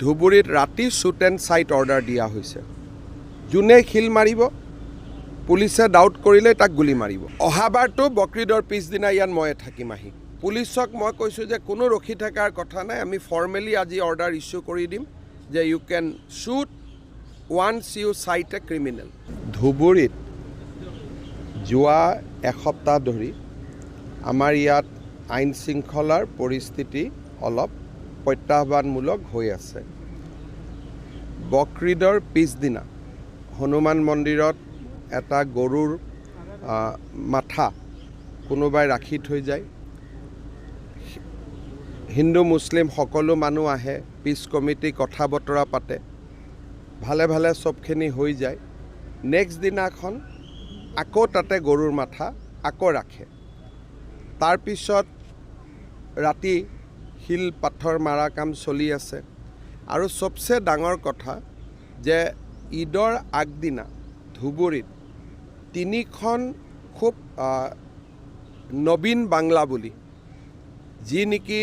ধুবুৰীত ৰাতি shoot and site order দিয়া হৈছে। যোনে শিল মাৰিব, পুলিচে ডাউট কৰিলে তাক গুলি মাৰিব। অহাবাৰটো বকৰিদৰ পিছদিনা ইয়াত ময়ে থাকিম আহি। পুলিচক মই কৈছোঁ যে কোনো ৰখি থকাৰ কথা নাই, আমি ফৰ্মেলি আজি অৰ্ডাৰ ইছ্যু কৰি দিম যে you can shoot once you sight a criminal. ধুবুৰীত যোৱা এসপ্তাহ ধৰি আমাৰ ইয়াত আইন শৃংখলাৰ পৰিস্থিতি অলপ প্ৰত্যাহ্বানমূলক হৈ আছে। বকৰিদৰ পিছদিনা হনুমান মন্দিৰত এটা গৰুৰ মাথা কোনোবাই ৰাখি থৈ যায়। হিন্দু মুছলিম সকলো মানুহ আহে, পিচ কমিটি কথা বতৰা পাতে, ভালে ভালে চবখিনি হৈ যায়। নেক্সট দিনাখন আকৌ তাতে গৰুৰ মাথা আকৌ ৰাখে। তাৰপিছত ৰাতি শিল পাথৰ মাৰা কাম চলি আছে। আৰু চবচে ডাঙৰ কথা যে ঈদৰ আগদিনা ধুবুৰীত তিনিখন খুব নবীন বাংলা বুলি, যি নেকি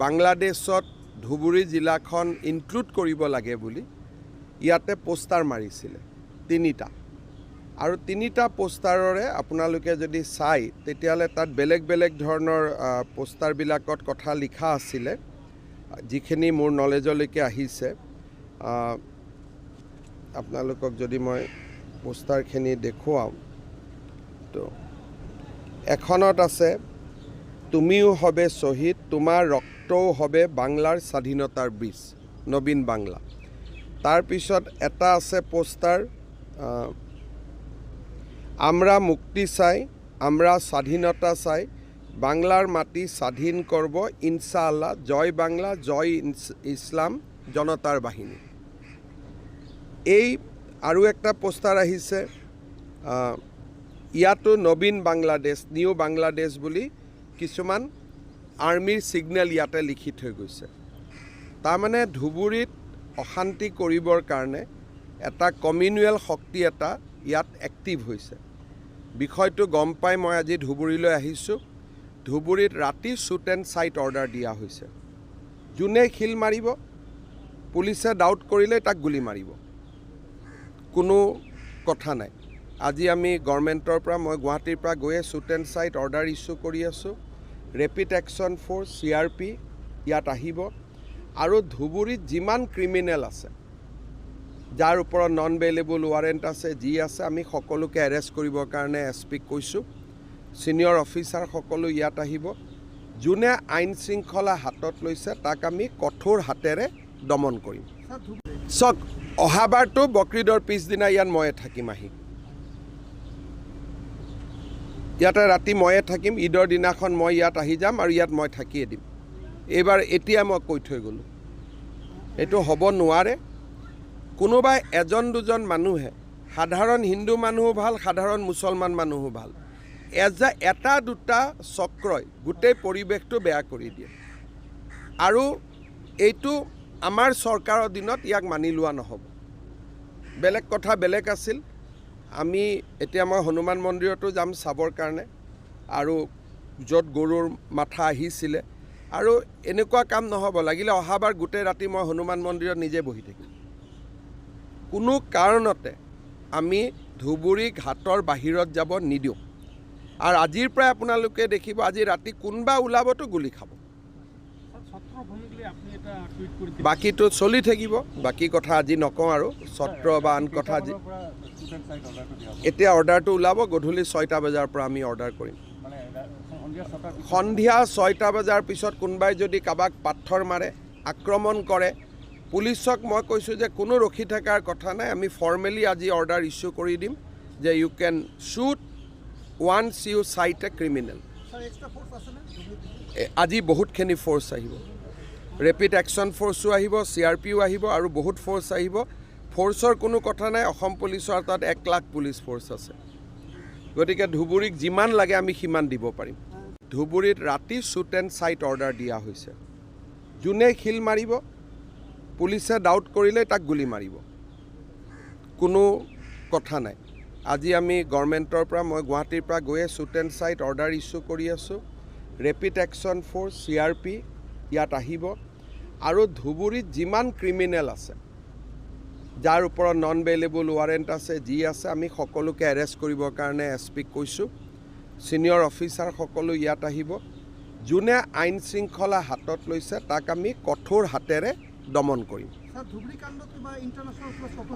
বাংলাদেশত ধুবুৰী জিলাখন ইনক্লুড কৰিব লাগে বুলি ইয়াতে পোষ্টাৰ মাৰিছিলে তিনিটা। আৰু তিনিটা পোষ্টাৰৰে আপোনালোকে যদি চায়, তেতিয়াহ'লে তাত বেলেগ বেলেগ ধৰণৰ পোষ্টাৰবিলাকত কথা লিখা আছিলে, যিখিনি মোৰ নলেজলৈকে আহিছে। আপোনালোকক যদি মই পোষ্টাৰখিনি দেখুৱাওঁ, তো এখনত আছে, "তুমিও হবে শ্বহীদ, তোমাৰ ৰক্তও হবে বাংলাৰ স্বাধীনতাৰ বীজ", নবীন বাংলা। তাৰপিছত এটা আছে পোষ্টাৰ, "আমৰা মুক্তি চাই, আমৰা স্বাধীনতা চাই, বাংলাৰ মাটি স্বাধীন কৰিব ইনশাআল্লাহ, জয় বাংলা, জয় ইছলাম জনতাৰ বাহিনী"। এই আৰু একটা পোষ্টাৰ আহিছে, ইয়াতো নবীন বাংলাদেশ, নিউ বাংলাদেশ বুলি কিছুমান আৰ্মিৰ ছিগনেল ইয়াতে লিখি থৈ গৈছে। তাৰমানে ধুবুৰীত অশান্তি কৰিবৰ কাৰণে এটা কমিউনেল শক্তি এটা ইয়াত এক্টিভ হৈছে। বিষয়টো গম পাই মই আজি ধুবুৰীলৈ আহিছোঁ। ধুবুৰীত ৰাতি শ্বুট এণ্ড চাইট অৰ্ডাৰ দিয়া হৈছে। যোনে শিল মাৰিব, পুলিচে ডাউট কৰিলে তাক গুলি মাৰিব, কোনো কথা নাই। আজি আমি গভৰ্ণমেণ্টৰ পৰা, মই গুৱাহাটীৰ পৰা গৈয়ে shoot and sight order issue কৰি আছোঁ। ৰেপিড একশ্যন ফ'ৰ্চ, চিআৰপি ইয়াত আহিব আৰু ধুবুৰীত যিমান ক্ৰিমিনেল আছে, যাৰ ওপৰত নন বেইলেবল ৱাৰেণ্ট আছে, যি আছে, আমি সকলোকে এৰেষ্ট কৰিবৰ কাৰণে এছ পিক কৈছোঁ। ছিনিয়ৰ অফিচাৰ সকলো ইয়াত আহিব। যোনে আইন শৃংখলা হাতত লৈছে, তাক আমি কঠোৰ হাতেৰে দমন কৰিম। চাওক, অহাবাৰটো বকৰিদৰ পিছদিনা ইয়াত ময়ে থাকিম আহি। ইয়াতে ৰাতি ময়ে থাকিম। ঈদৰ দিনাখন মই ইয়াত আহি যাম আৰু ইয়াত মই থাকিয়ে দিম। এইবাৰ এতিয়া মই কৈ থৈ গ'লোঁ, এইটো হ'ব নোৱাৰে। কোনোবাই এজন দুজন মানুহে, সাধাৰণ হিন্দু মানুহো ভাল, সাধাৰণ মুছলমান মানুহো ভাল, এটা দুটা চক্ৰই গোটেই পৰিৱেশটো বেয়া কৰি দিয়ে আৰু এইটো আমাৰ চৰকাৰৰ দিনত ইয়াক মানি লোৱা নহ'ব। বেলেগ কথা বেলেগ আছিল। আমি এতিয়া মই হনুমান মন্দিৰতো যাম চাবৰ কাৰণে আৰু য'ত গৰুৰ মাথা আহিছিলে। আৰু এনেকুৱা কাম নহ'ব। লাগিলে অহাবাৰ গোটেই ৰাতি মই হনুমান মন্দিৰত নিজে বহি থাকিম। কোনো কাৰণতে আমি ধুবুৰী ঘাটৰ বাহিৰত যাব নিদিওঁ। আৰু আজিৰ পৰাই আপোনালোকে দেখিব, আজি ৰাতি কোনোবা ওলাবতো গুলি খাব। সত্ৰভূমিক লৈ আপুনি এটা টুইট কৰি দিলে। বাকীটো চলি থাকিব। বাকী কথা আজি নকওঁ আৰু সত্ৰ বা আন কথা আজি। এতিয়া অৰ্ডাৰটো ওলাব, গধূলি 6টা বজাৰ পৰা আমি অৰ্ডাৰ কৰিম। সন্ধিয়া 6টা বজাৰ পিছত কোনোবাই যদি কাৰোবাক পাথৰ মাৰে, আক্ৰমণ কৰে, পুলিচক মই কৈছোঁ যে কোনো ৰখি থকাৰ কথা নাই, আমি ফৰ্মেলি আজি অৰ্ডাৰ ইছ্যু কৰি দিম যে you can shoot once you sight a criminal. আজি বহুতখিনি ফ'ৰ্চ আহিব। ৰেপিড একশ্যন ফ'ৰ্চো আহিব, চিআৰপিও আহিব আৰু বহুত ফ'ৰ্চ আহিব। ফ'ৰ্চৰ কোনো কথা নাই। অসম পুলিচৰ তাত 1 লাখ পুলিচ ফ'ৰ্চ আছে। গতিকে ধুবুৰীক যিমান লাগে আমি সিমান দিব পাৰিম। ধুবুৰীত ৰাতি শ্বুট এণ্ড চাইট অৰ্ডাৰ দিয়া হৈছে। যোনে শিল মাৰিব, পুলিচে ডাউট কৰিলে তাক গুলি মাৰিব, কোনো কথা নাই। আজি আমি গভৰ্ণমেণ্টৰ পৰা, মই গুৱাহাটীৰ পৰা গৈয়ে shoot and sight order issue কৰি আছোঁ। ৰেপিড একশ্যন ফ'ৰ্চ, চিআৰপি ইয়াত আহিব। আৰু ধুবুৰীত যিমান ক্ৰিমিনেল আছে, যাৰ ওপৰত নন বেইলেবল ৱাৰেণ্ট আছে, যি আছে, আমি সকলোকে এৰেষ্ট কৰিবৰ কাৰণে এছ পিক কৈছোঁ। ছিনিয়ৰ অফিচাৰ সকলো ইয়াত আহিব। যোনে আইন শৃংখলা হাতত লৈছে, তাক আমি কঠোৰ হাতেৰে দমন কৰিম। স্যাৰ, ধুবুৰী কাণ্ডত কিবা ইণ্টাৰনেশ্যনেল কিবা চক্ৰ?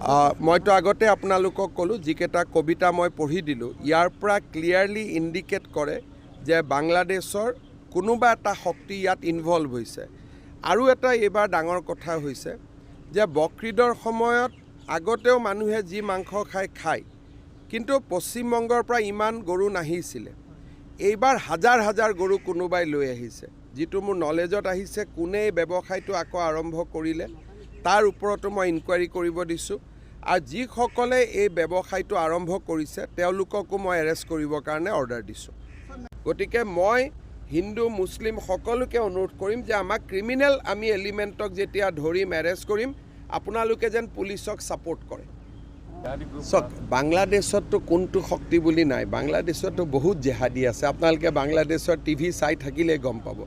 মইতো আগতে আপোনালোকক ক'লোঁ, যিকেইটা কবিতা মই পঢ়ি দিলোঁ, ইয়াৰ পৰা ক্লিয়াৰলি ইণ্ডিকেট কৰে যে বাংলাদেশৰ কোনোবা এটা শক্তি ইয়াত ইনভলভ হৈছে। আৰু এটা এইবাৰ ডাঙৰ কথা হৈছে যে বক্ৰীদৰ সময়ত আগতেও মানুহে যি মাংস খায় খায়, কিন্তু পশ্চিমবংগৰ পৰা ইমান গৰু নাহিছিলে। এইবাৰ হাজাৰ হাজাৰ গৰু কোনোবাই লৈ আহিছে, যিটো মোৰ নলেজত আহিছে। কোনে এই ব্যৱসায়টো আকৌ আৰম্ভ কৰিলে, তাৰ ওপৰতো মই ইনকুৱাৰী কৰিব দিছোঁ আৰু যিসকলে এই ব্যৱসায়টো আৰম্ভ কৰিছে, তেওঁলোককো মই এৰেষ্ট কৰিবৰ কাৰণে অৰ্ডাৰ দিছোঁ। গতিকে মই হিন্দু মুছলিম সকলোকে অনুৰোধ কৰিম যে আমাক ক্ৰিমিনেল আমি এলিমেণ্টক যেতিয়া ধৰিম, এৰেষ্ট কৰিম, আপোনালোকে যেন পুলিচক ছাপোৰ্ট কৰে। চাওক, বাংলাদেশততো কোনটো শক্তি বুলি নাই, বাংলাদেশতো বহুত জেহাদী আছে। আপোনালোকে বাংলাদেশৰ টিভি চাই থাকিলেই গম পাব।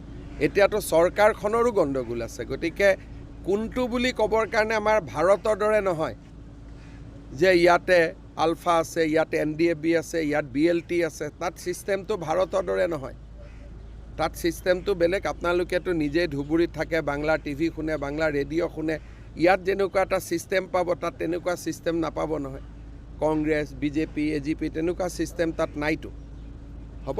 এতিয়াতো চৰকাৰখনৰো গণ্ডগোল আছে। গতিকে কোনটো বুলি ক'বৰ কাৰণে আমাৰ ভাৰতৰ দৰে নহয় যে ইয়াতে আলফা আছে, ইয়াতে এনডিএফবি আছে, ইয়াত বিএলটি আছে। তাত ছিষ্টেমটো ভাৰতৰ দৰে নহয়, তাত ছিষ্টেমটো বেলেগ। আপোনালোকেতো নিজেই ধুবুৰীত থাকে, বাংলা টিভি শুনে, বাংলা ৰেডিঅ' শুনে। ইয়াত যেনেকুৱা এটা ছিষ্টেম পাব, তাত তেনেকুৱা ছিষ্টেম নাপাব নহয়। কংগ্ৰেছ, বিজেপি, এজিপি তেনেকুৱা ছিষ্টেম তাত নাইতো। হ'ব।